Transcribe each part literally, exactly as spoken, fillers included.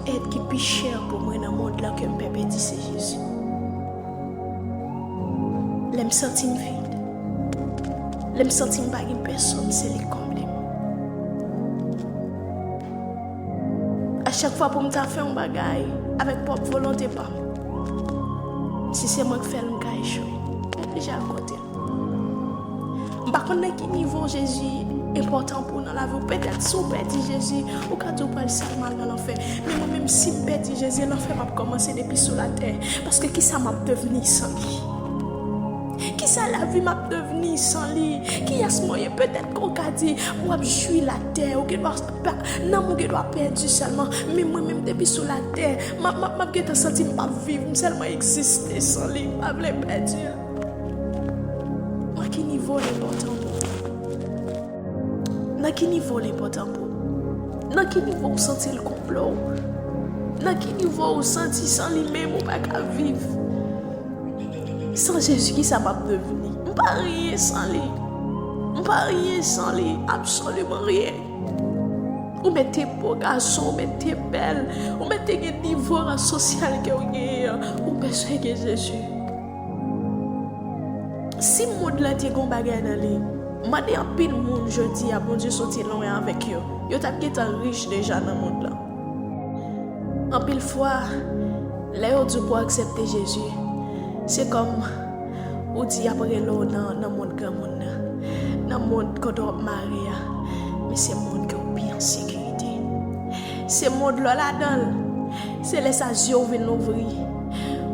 Èd ki pi chè pou mwen nan mond lan ke m pè pèdi se Jezi. Lè m santi m vid, lè m santi m pa gen pèsonn, se li k konble m. A chak fwa pou m ta fè yon bagay avèk pwòp volonte pa m, si se mwen k fè l, m ka echwe. M oblije al kote l. M pa konn nan ki nivo Jezi enpòtan pou w nan lavi w. Petèt si w pèdi Jezi, ou ka di w pral sèlman al nan lanfè. Men mwen menm, si m pèdi Jezi, lanfè m ap kòmanse depi sou latè. Paske kisa m ap devni san li? Kisa lavi m ap devni san li? Kiyès mwen ye? Petèt ke w ka di, w ap jwi latè, ou gendwa pa, nanm ou gendwa pèdi sèlman. Men mwen menm, depi sou latè, m ap, m ap, m ap gentan santi m p ap viv, m sèlman egziste san li. M pa vle pèdi l. Nan ki nivo l enpòtan pou ou? Nan ki nivo l enpòtan pou ou? Nan ki nivo w santi l konble w? Nan ki nivo w santi san li menm ou pa ka viv? San Jezi, kisa m ap devni? M pa anyen san li. M pa anyen san li. Absoliman anyen. Ou mèt te bo gason, ou mèt te bèl, ou mèt te gen nivo ran sosyal ke w genyen an, ou bezwen gen Jezi. Si mond lan te gen yon bagay nan li, mande anpil moun jodi a Bondye soti lwen avèk yo, yo t ap gentan rich deja nan mond lan. Anpil fwa, lè yo di w pou w aksepte Jezi, se kòm ou di y ap rele w nan, nan mond granmoun nan, nan mond kote w ap mare a, men se mond ke w pi an sekirite. Se mond lè w ladan l, se lè sa zye w vin louvri.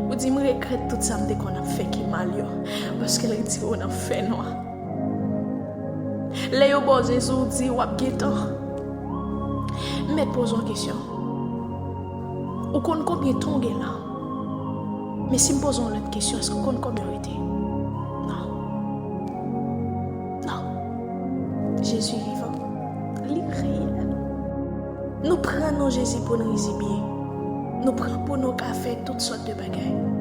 Ou di, "M regrèt tout sa m te konn ap fè ki mal yo, paske l retire w nan fènwa." Lè yo ba w Jezi, w di w ap gen tan. M mèt poze w kesyon. Ou konn konbyen tan w gen la? Men si m poze w yon lòt kesyon, èske w konn konbyen w rete? Non. Non. Jezi vivan. Li reyèl. Nou pran non Jezi pou n rizibye. Nou pran pou nou ka fè tout sòt de bagay.